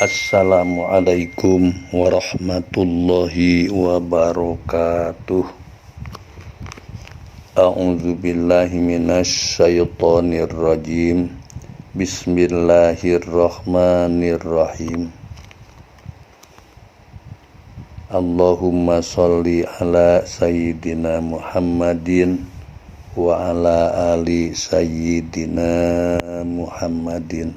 Assalamualaikum warahmatullahi wabarakatuh. A'udzu billahi minasyaitonir rajim. Bismillahirrahmanirrahim. Allahumma sholli ala sayyidina Muhammadin wa ala ali sayyidina Muhammadin.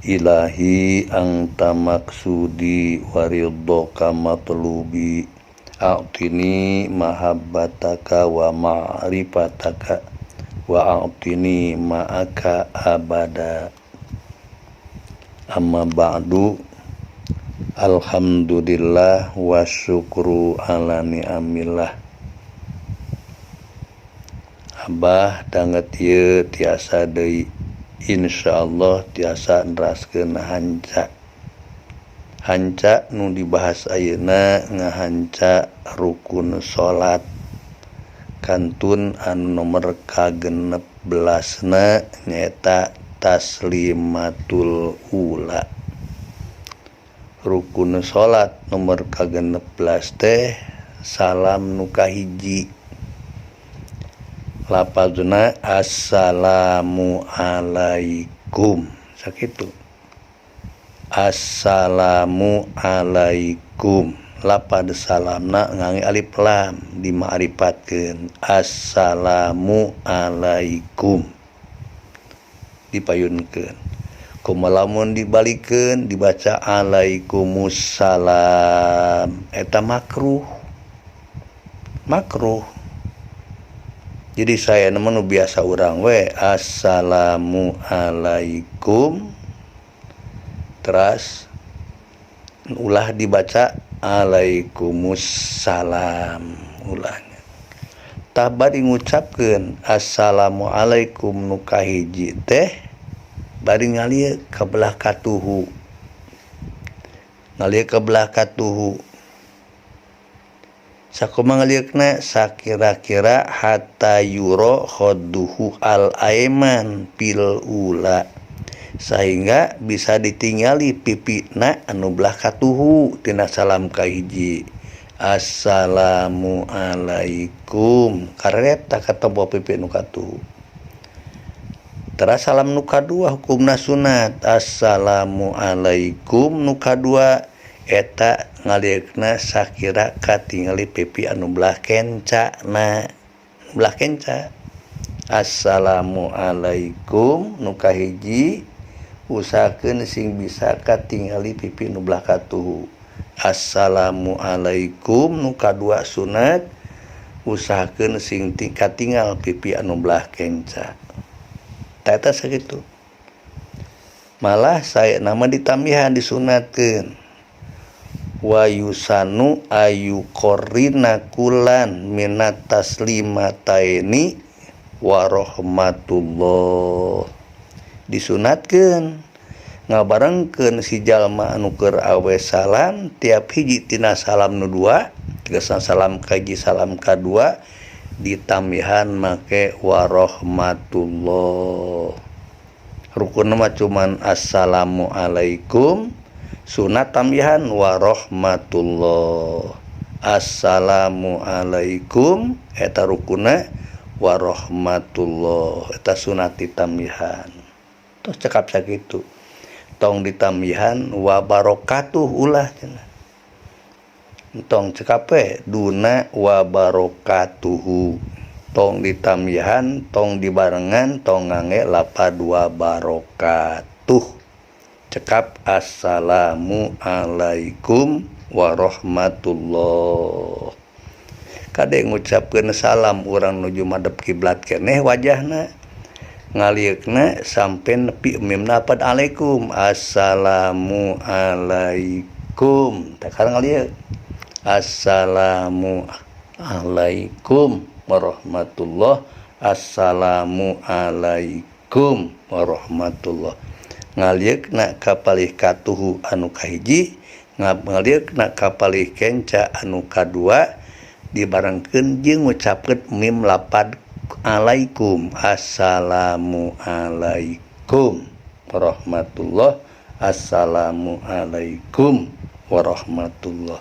Ilahi anta maksudi waridhoka matlubi, a'tini mahabbataka wa ma'rifataka wa a'tini ma'aka abada. Amma ba'du. Alhamdulillah wa syukru ala ni'amillah. Abah danget ieu tiasa deui, insyaallah tiasa neraskeun hanca. Hanca nu dibahas ayeuna ngahanca rukun salat kantun anu nomor ka-16na nyaeta taslimatul ula. Rukun salat nomor ka-16 teh salam nu kahiji. Lapazna assalamu alaikum, sakitu. Assalamu alaikum, lapad salamna ngange alif lam dimakrifatkeun. Assalamu alaikum dipayunkeun. Kumaha lamun dibalikeun dibaca alaikumussalam, eta makruh. Makruh. Jadi saya mah nu biasa urang we assalamu alaikum, teras ulah dibaca alaikumussalam ulahnya. Tah bari ngucapkeun assalamualaikum nu kahiji teh bari ngalieu ka belah katuhu. Ngalieu ka belah katuhu. Sakumaha ngalieukna? Sakira-kira hatta yuro khadduhu al aiman fil ula, sehingga bisa ditinggali pipina anu belah katuhu tina salam kahiji. Assalamu alaikum, kareta katempo pipi nu katuhu. Teras salam nu kadua hukumna sunat. Assalamu alaikum nu kadua eta ngalieukna sakira katingali pipi anu belah kenca na, belah kenca. Assalamu alaikum nu kahiji usahakeun sing bisa katingali pipi nu belah katuhu. Assalamu alaikum nu kadua sunat usahakeun sing katingal pipi anu belah kenca. Tah eta sakitu. Malah saya nama ditambihan disunatkeun. Wa yusanu ayu qarina kulan minat taslimataini wa rahmatullah. Disunatkeun ngabarengkeun si jalma anu keur awe salam tiap hiji tina salam nu dua, tegasna salam kahiji salam kadua ditambihan make wa rahmatullah. Rukun mah cuman assalamu alaikum, sunat tambihan wa rahmatullah. Assalamu alaikum eta rukuna, wa rahmatullah eta sunat ditambihan. Tos cekap sakitu. Tong ditambihan wa barakatuh ulah cenah. Tong cekap we duna wa barakatuhu. Tong ditambihan, tong dibarengan, tong ngange lapad wa barakatuh. Cekap assalamu alaikum warahmatullah. Kade ngucapkeun salam urang nuju madep kiblat keneh wajahna ngalieukna sampai nepi mimna lapad alaikum. Assalamu alaikum. Tah ngalieu assalamu alaikum warahmatullah. Assalamu alaikum warahmatullah. Ngalieukna ka palih katuhu anu kahiji, ngalieukna ka palih kenca anu kadua, dibarengkeun jeung ngucapkeun mim lapad alaikum. Assalamu alaikum warahmatullah. Assalamualaikum warahmatullah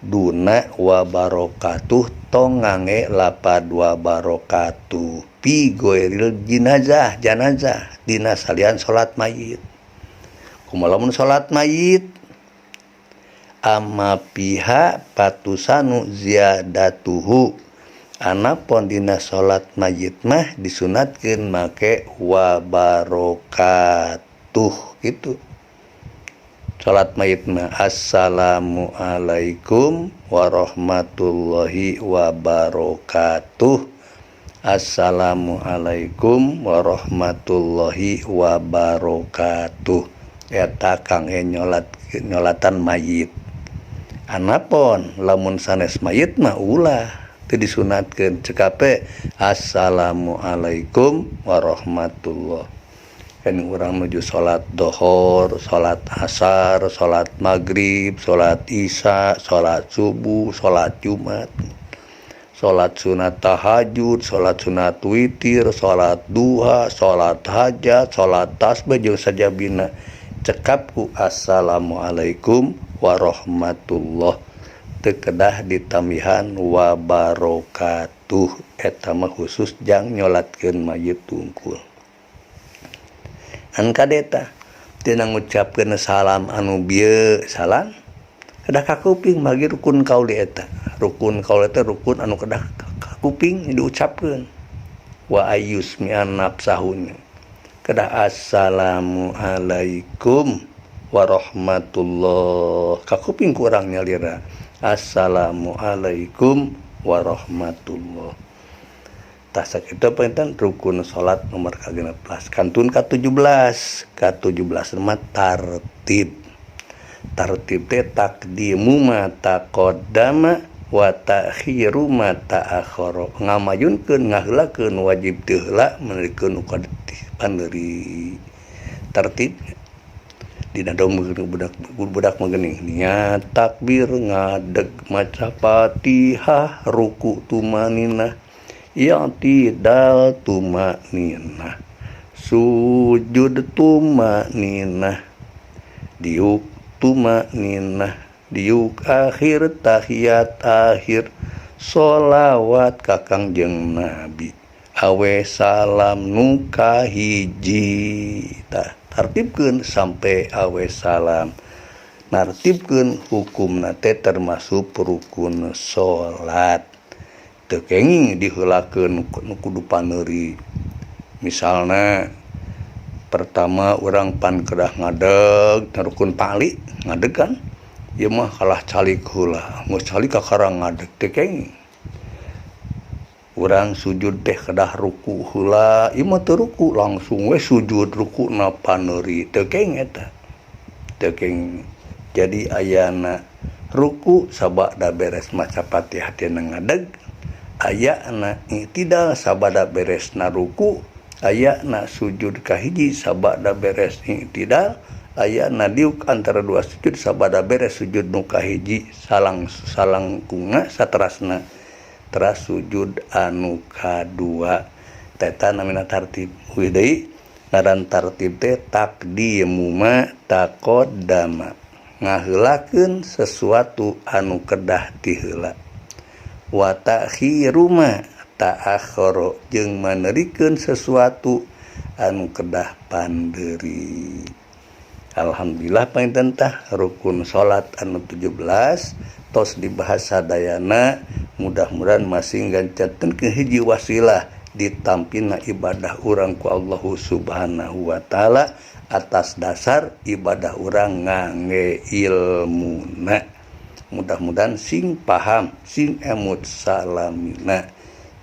duna wabarokatuh tong ngange lapad wabarokatuh fi ghairil jinazah janazah dina salian salat mayit kumaha lamun salat mayit amma fiha patusanu ziyadatuhu anapun dina salat mayit mah disunatkeun make wabarokatuh gitu. Salat mayit mah assalamualaikum warahmatullahi wabarakatuh. Assalamualaikum warahmatullahi wabarakatuh. Eta kang nyolat nyolatan mayit. Anapun lamun sanes mayit mah ulah teu disunatkeun cekape assalamualaikum warahmatullah. Kan urang nuju salat dohor, salat asar, salat maghrib, salat isya, salat subuh, salat jumat, salat sunat tahajud, salat sunat witir, salat duha, salat hajat, salat tasbih jeung sajabina cekap ku assalamualaikum warahmatullah teu kedah ditambihan wabarakatuh eta mah khusus jang nyolatkeun mayit tungkul. An kadeta tina ngucapkeun salam anu bieu salam kedah kakuping bagi rukun kauli eta. Rukun kauli eta rukun anu kedah kakuping diucapkeun. Wa ayyusmi'an nafsahunya. Kedah assalamualaikum warahmatullah. Kakuping ku urang nyalira. Assalamualaikum warahmatullah. Tah sakitu panginten rukun salat nomor ka-16 kantun ka-17. Ka-17 mah tartib. Tartib teh taqdimu ma taqaddama wa ta'khiru ma ta'akhkhara. Ngamayunkeun ngaheulakeun wajib teu heula meulikeun nu pandeuri. Tartib dina dom budak mah geuning niat takbir ngadeg maca Fatihah ruku tumaninah i'tidal tumaninah sujud tumaninah diuk tumaninah diuk akhir tahiyat akhir sholawat ka Kangjeng Nabi awe salam nu kahiji. Tah tartibkeun sampai awe salam. Nartibkeun hukumna teh termasuk rukun salat. Teu kenging diheulakeun nu kudu paneuri. Misalna pertama urang pan kedah ngadeg rukun pali ngadeg kan ieu mah kalah calik heula geus calik kakara ngadeg teu kenging. Urang sujud teh kedah ruku heula ieu mah teu ruku langsung we sujud rukuna paneuri teu kenging eta. Teu kenging. Jadi ayana ruku sabada beres maca Fatihah tina ngadeg, ayana i'tidal sabada beresna ruku, ayana sujud kahiji sabada beres i'tidal, ayana diuk antara dua sujud sabada beres sujud nu kahiji salang salangkungna saterasna teras sujud anu kadua. Eta namina tartib. Uih deui ngaran tartib teh taqdimu ma taqaddama, ngaheulakeun sesuatu anu kedah diheula, wa ta'khiru ma ta'akhkhara jeung manerikeun sesuatu anu kedah pandeuri. Alhamdulillah panginten tah rukun salat anu 17 tos dibahas sadayana. Mudah-mudahan masing gancanten ke hiji wasilah ditampina ibadah urang ku Allah Subhanahu wa taala atas dasar ibadah urang ngangge ilmuna. Mudah-mudahan sing paham, sing emut salamina.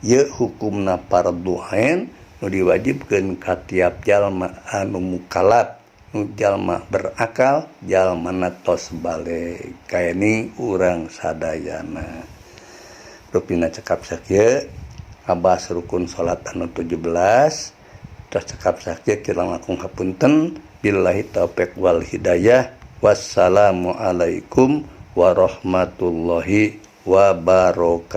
Ye hukumna fardhu ain nu diwajibkeun ka tiap jalma anu mukallaf, nu jalma berakal, jalma na tos baleg. Kaeni urang sadayana. Rupina cekap sakieu ngabahas rukun salat anu 17. Tos cekap sakieu kirang langkung hapunten. Billahi taufik wal hidayah. Wassalamualaikum warahmatullahi wabarakatuh.